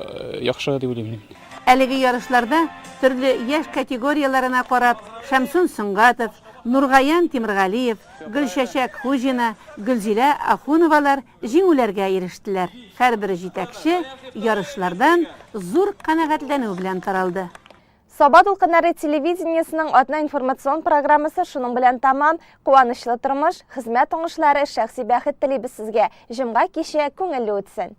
яхшы дип уйлыйм мин. Әлеге ярышларда төрле яшь категорияләренә карап Шәмсун Сөнгатов, Нургаян Тимергалиев, Гөлчәчәк Хуҗина, Гөлзилә Ахуновалар җиңүләргә ирештеләр. Һәрбер җитәкче ярышлардан зур канәгатьләнү белән таралды. Саба дулкыннары телевидениесының атна информацион программасы шуның белән тәмам. Куанычлы тормыш, хезмәт уңышлары, шәхси бәхет телибез сезгә. Җомга киче күңелле үтсен.